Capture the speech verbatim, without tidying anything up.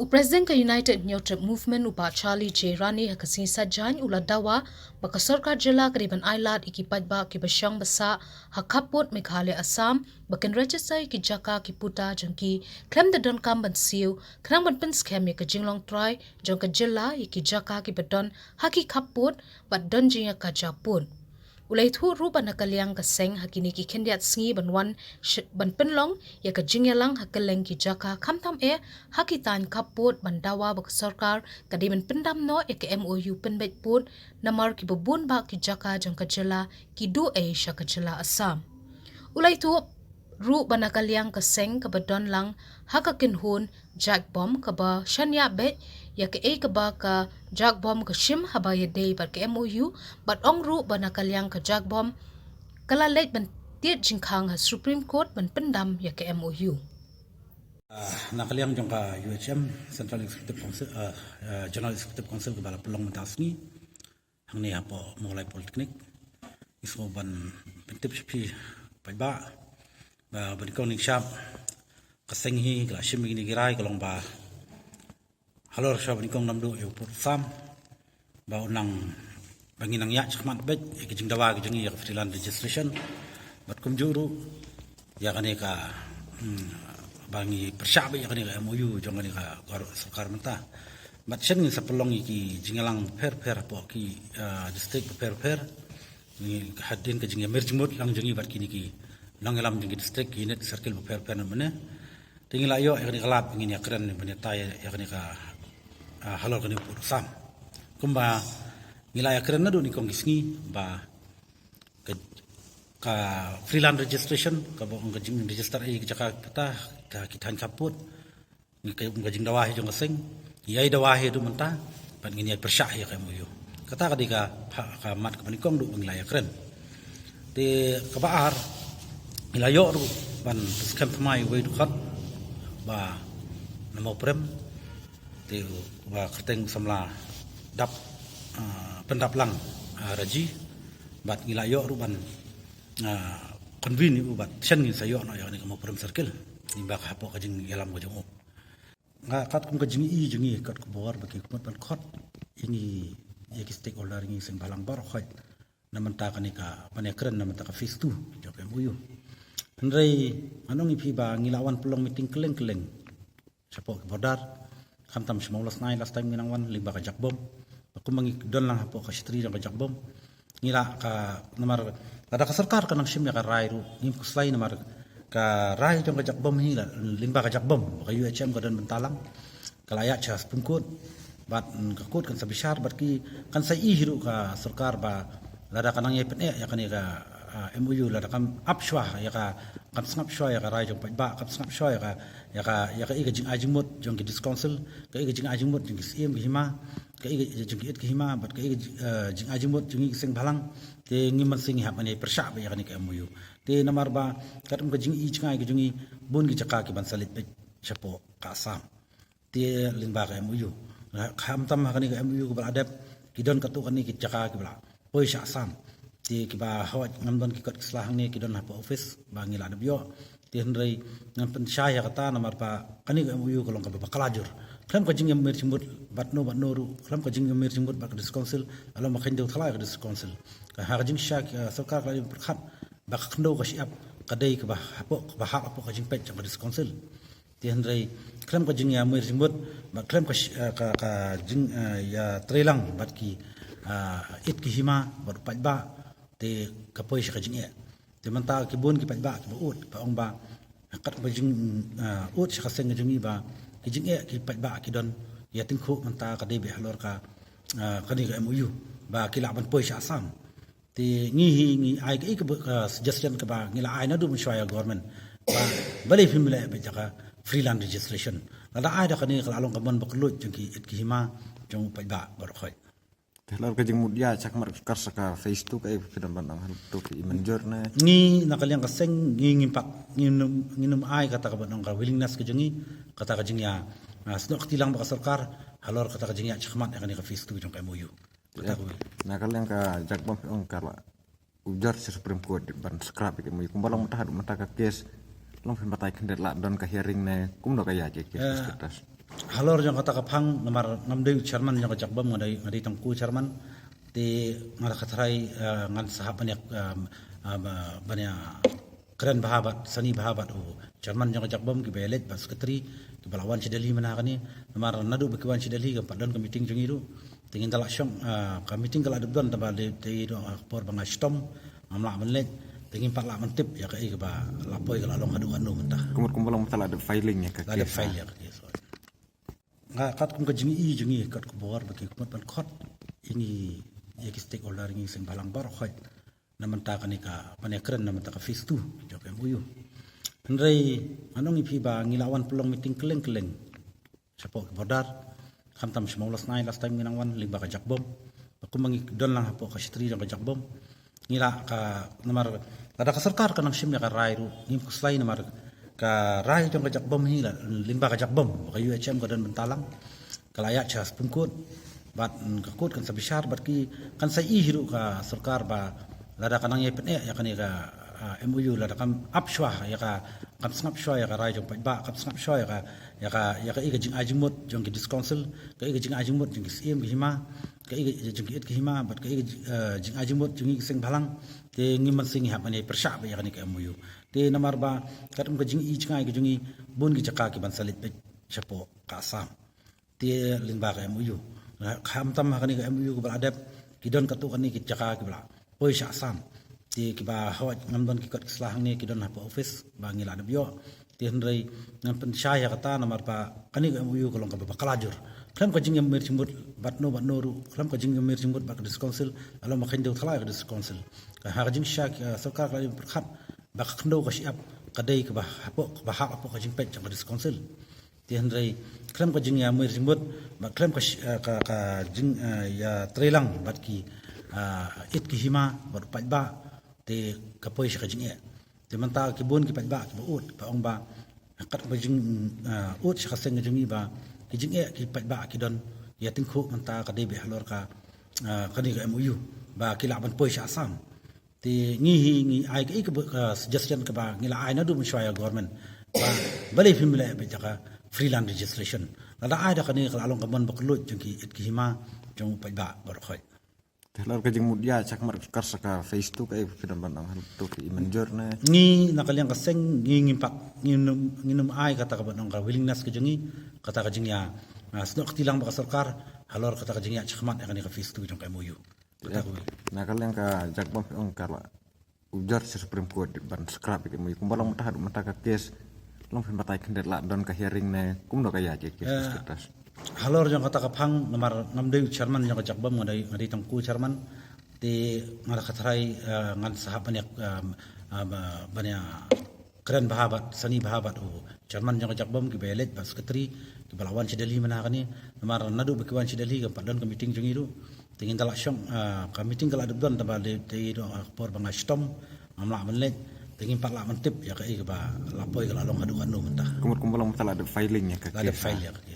U President ka United Hynñiewtrep Movement u Bah Charlie J Rani ha ka sngi Saitjaiñ u la dawa ba ka sorkar jylla ka dei ban ailad ïa ki paidbah kiba shong ba sah ha khappud Meghalaya Assam ba kin register ïa ki jaka ki puta jong ki khlem da donkam ban siew khnang ban pynskhem ïa ka jinglong trai jong ka jylla ïa ki jaka kiba don ha ki khappud bad don jingïakajia pud. U la ïathuh ruh ba na ka liang ka seng ha kine ki khyndiat sngi ban wan ban pynlong ïa ka jingïalang ha kylleng ki jaka khamtam eh ha ki thaiñ khappud ban dawa ba ka sorkar ka dei ban pyndam noh ïa ka M O U pynbeit pud namar kiba bun bah ki jaka jong ka jylla ki duh ei sha ka jylla Assam. U la ïathuh ruh ba na ka liang ka seng kaba don lang ha ka kynhun Jack Bom kaba shaniah beit ïa kaei kaba ka Jack Bom ka shim haba ïadei bad ka M O U bad ong ruh ba na ka liang ka Jack Bom ka la leit ban tied jingkhang ha Supreme Court ban pyndam ïa ka M O U. Na ka liang jong ka U H M, Central Executive Council, General Executive Council kaba la pynlong mynta ka sngi hangne hapoh Mawlai Polytechnic, ngi sngewbha ban pyntip sha phi paidbah ba ba nyngkong nyngshap ka seng hi ka la shim ïa kine ki rai ka long ba halor sha ba nyngkong namduh ïa u pud Assam ba u nang ba ngi nang ïaid shakhmat beit ïa ki jingdawa ki jong ngi ïa ka freelance registration bad kumjuh ruh ïa kane ka ba ngi pyrshah beit ïa kane ka M O U jong kane ka sorkar mynta. Bad shen ngin sa pynlong ïa ki jingïalang bapher bapher hapoh ki district bapher bapher. Ngi hadien ka jingïamir jingmut lang jong ngi bad kine ki nongïalam jong ki district ki unit circle bapher bapher na mynne. Te ngi la ïoh ïa kane ka lad ngin ïakren ban ïatai ïa kane ka halor kane pud Assam. Kumba ngi la ïakren naduh nyngkong ki sngi ba ka freelance registration kaba ong ka jing register ïa ki jaka puta ha ki thaiñ khappud. Ngi ka jingdawa hi jong ka seng ngi ïai dawa hi haduh mynta bad ngin ïai pyrshah hi ïa ka M O U. Kata ka dei ka mat kaba nyngkong duh ba ngi la ïakren. Te kaba ar ngi la ïoh ruh ban skhem thymmai uwei u dkhot ba na Mawprem te uba kyrteng u samla Dap Pyndaplang Raji bad ngi la ïoh ruh ban convene ïa u bad shen ngin sa ïoh noh ïa kane ka Mawprem Circle. Ngi ba ka hapoh ka jingïalam ka jong u. Nga katkum ka jingïohi jong ngi katkum bor ba ki khmut ban khot ïa ngi ïa ki stakeholder ïa ngi seng bhalang baroh khoit na mynta kane ka ban ïakren na mynta ka phase two jong ka M O U. Hynrei ngan ong ïa phi ba ngi la wan pynlong meeting kylleng kylleng shapoh ki border khamtam sha Mawlasnai last time ngi nang wan lyngba ka Jakbom. Ba kumba ngi don lang hapoh ka shatri jong ka Jakbom. Ngi la ka namar lada ka sorkar ka nang shim ïa ka rai ruh ngim khuslai namar ka rai jong ka Jakbom hi la lyngba ka Jakbom ka U H M ka don bynta lang. Ka la ïaid sha Supreme Court bad ka court kan sa bishar bad ki kan sa ïohi ruh ka sorkar ba lada ka nang ïai pyneh ïa kane ka M O U lada kam ap shuwa ïa ka kam sngap shuwa ïa ka rai jong paidbah kam sngap shuwa ïa ka ïa ka ïa ka i ka jingai jingmut jong ki district council ka i ka jingai jingmut jong ki siem ki hima ka i ka jong ki it ki hima bad ka i ka jingai jingmut jong ki seng bhalang. Te ngi man sing hap mane pyrshah ba ïa kane ka M O U te namar ba kat um ka jingai jingai ka jong i bun ki jaka ki ban salit peit shapoh ka Assam. Te lyngba ka M O U khamtam ha kane ka M O U ka ba la dep ki don katto katne ki jaka ki ba la poi sha Assam. Te ki ba hawai ngam don ki kot ki sla hangne ki don hapoh office ba ngi la dep ïoh. Te hynrei ngan pynshai ïa kata namar ba kane ka M O U ka long ka ba bakla jur khlem ka jingïamir jingmut bad no bad no ruh khlem ka jingïamir jingmut bad ka district council. Ka long ba kheiñ dewthala ïa ka district council ka ha ka jingshisha ka sorkar ka la ïa pyrkhat ba ka khyndew ka shyiap ka dei ka ba hapoh ka ba hap hapoh ka jingpeit jong ka district council. Te hynrei khlem ka jingïamir jingmut bad khlem ka ka ka jingïatreilang bad ki it ki hima bad paidbah te ka poi sha ka jingeh. Te mynta ki bun ki paidbah ki ba ud ba ong ba kat ba jing ud sha ka seng ka jong i ba ki jingeh ki paidbah ki don ïa tyngkhuh mynta ka dei beh halor ka kane ka M O U ba ki lah ban poi sha Assam. Te ngi hi ngi ai ka i ka suggestion ka ba ngi la ai naduh mynshuwa ïa government ba balei phim leh beit ïa ka freelance registration. Lada ai da kane ka la long ka mon ba kylluid jong ki it ki hima jong u paidbah baroh khoit. Te halor ka jingmut ïa shakmat ka sorkar sa ka phase two ka i phi don ban ong hal to phi i mynjur ne. Ngi na ka liang ka seng ngi ngim pak ngi num ngi num ai kata ka ban ong ka willingness ka jong ngi kata ka jingïa snoh kti lang ba ka sorkar halor kata ka jingïa shakmat ïa kane ka phase two jong ka M O U. Na ka liang ka Jakbom phi ong ka la u jor sha Supreme Court ban scrap ïa ka M O U kumba long mynta haduh mynta ka case long phi batai khyndiat la don ka hearing ne kumno ka ïa ka case. Halor jong kata ka phang, namar ngam dei chairman jong ka Jakbom, nga dei, nga dei tang u chairman. Te nga la khatrai, eh, ngan sahap ban ïa, eh, eh, ban ïa kren bha bad sani bha bad u chairman jong ka Jakbom, kiba ïaleit bad secretary, kiba la wan sha Delhi mynta kane. Namar naduh ba ki wan sha Delhi, kam pat don ka meeting jong ngi ruh. Te ngin da la shong, eh, ka meeting ka la dep don, tangba dei, dei, eh, por ba nga shitom, ngam lah ban leit. Te ngim pat lah ban tip ïa kaei kaba la poi, ka la long haduh katno mynta. Ka mut kumba long mynta la dep filing ïa ka case. La dep file ïa ka case. Nga katkum ka jingi jong ngi, kat ka bor ba ki khmut ban khot ïa ngi, ïa ki stakeholder, ïa ngi seng bhalang baroh khoit na mynta kane ka, ban ïa kren na mynta ka phase two jong ka M O U. Hynrei ngan ong ïa phi ba ngi la wan pynlong meeting kylleng kylleng shapoh ki border. Khamtam sha Mawlasnai last time ngi nang wan lyngba ka Jakbom. Ba kumba ngi don lang hapoh ka shatri jong ka Jakbom, ngi la ka, namar lada ka sorkar ka nang shim ïa ka rai ruh ngim khuslai, namar ka rai jong ka Jakbom hi la lyngba ka Jakbom, ka U H M ka don bynta lang. Ka la ïaid sha Supreme Court, bad, mm, ka court kan sa bishar, bad ki kan sa ïohi ruh ka sorkar ba lada ka nang ïa pyneh ïa kane ka, ah, M O U, lada kam ap shuwa ïa ka, kam sngap shuwa ïa ka rai jong paidbah, kam sngap shuwa ïa ka, ïa ka, ïa ka, ïa ka jingai jingmut jong ki District Council, ka, ïa ka jingai jingmut jong ki Syiem ki Hima, ka, ïa ka, jong ki It ki Hima, bad ka, ïa ka, eh, jingai jingmut jong ngi ki seng bhalang. Te ngim mynsiem ngi hap ban ïa pyrshah bad ïa kane ka M O U. Te namar ba katkum ka jingi jngai ka jong ngi, bun ki jaka ki ban sa leit beit shapoh ka Assam. Te lyngba ka M O U, khamtam ha kane ka M O U kaba la dep, ki don katto katne ki jaka kiba la poi sha Assam. Te kiba hoi ngam don ki kot ki sla hangne, ki don hapoh office ba ngi la dep ïoh. Te hynrei ngan pynshai ïa kata namar ba kane ka M O U ka long kaba bakla jur. Khlem ka jingïamir jingmut bad no bad no ruh, khlem ka jingïamir jingmut bad ka District Council, la long ba khyndew thala ïa ka District Council. Ka ha ka jingshisha, eh, sorkar ka la ïa pyrkhat ba ka khyndew ka shyiap ka dei kaba hapoh, kaba hap hapoh ka jingpeit jong ka District Council. Te hynrei khlem ka jingïamir jingmut bad khlem ka sh-, eh, ka, ka jing, eh, ïatreilang bad ki, eh, It ki Hima bad u paidbah, te ka poi sha ka jingeh. Te mynta ki bun ki paidbah kiba ud, ba ong ba katba jing, eh, ud sha ka seng ka jong ngi ba ki jingeh ki paidbah ki don, ïa tyngkhuh mynta ka dei beit halor ka, eh, kane ka M O U ba ki lah ban poi sha Assam. Te ngi hi ngi ai ka, ka, ka suggestion kaba ngi la ai naduh mynshuwa ïa government ba balei phim leh beit ïa ka free land registration. Lada ai da kane ka la long ka mon ba kylluid jong ki It ki Hima, jong u paidbah baroh khoit. Te halor ka jingmut ïa, sha khmat ka sorkar sha ka phase two, kaei phi don ban ong, hato phi mynjur ne? Ngi na ka liang ka seng ngi ngim pat, ngin ym, ngin ym ai kata kaba ong ka willingness ka jong ngi, kata ka jingïa, ah, snoh kti lang bad ka sorkar halor kata ka jingïa sha khmat ïa kane ka phase two jong ka M O U. Kata ka, na ka liang ka Jakbom phi ong ka la ujor sha Supreme Court ban scrap ïa ka M O U, kumba long mynta haduh mynta ka case, long phi batai khyndiat, la don ka hearing ne kumno ka ïaid ka case, eh, status? Halor jong kata ka phang, namar ngam dei u chairman jong ka Jakbom, nga dei, nga dei tang u chairman. Te nga la khatrai, eh, ngan sahap ban ïa, eh, eh, ban ïa kren bha bad sani bha bad u chairman jong ka Jakbom, kiba ïaleit bad secretary, kiba la wan sha Delhi mynta kane. Namar naduh ba ki wan sha Delhi kam pat don ka meeting jong ngi ruh. Te ngin da la shong, eh, ka meeting ka la dep don, tangba dei, dei, eh, por ba nga shitom, ngam lah ban leit. Te ngim pat lah ban tip ïa kaei kaba la poi, ka la long haduh katno mynta. Ka mut kumba long mynta la dep filing ïa ka case. La dep file ïa ka case.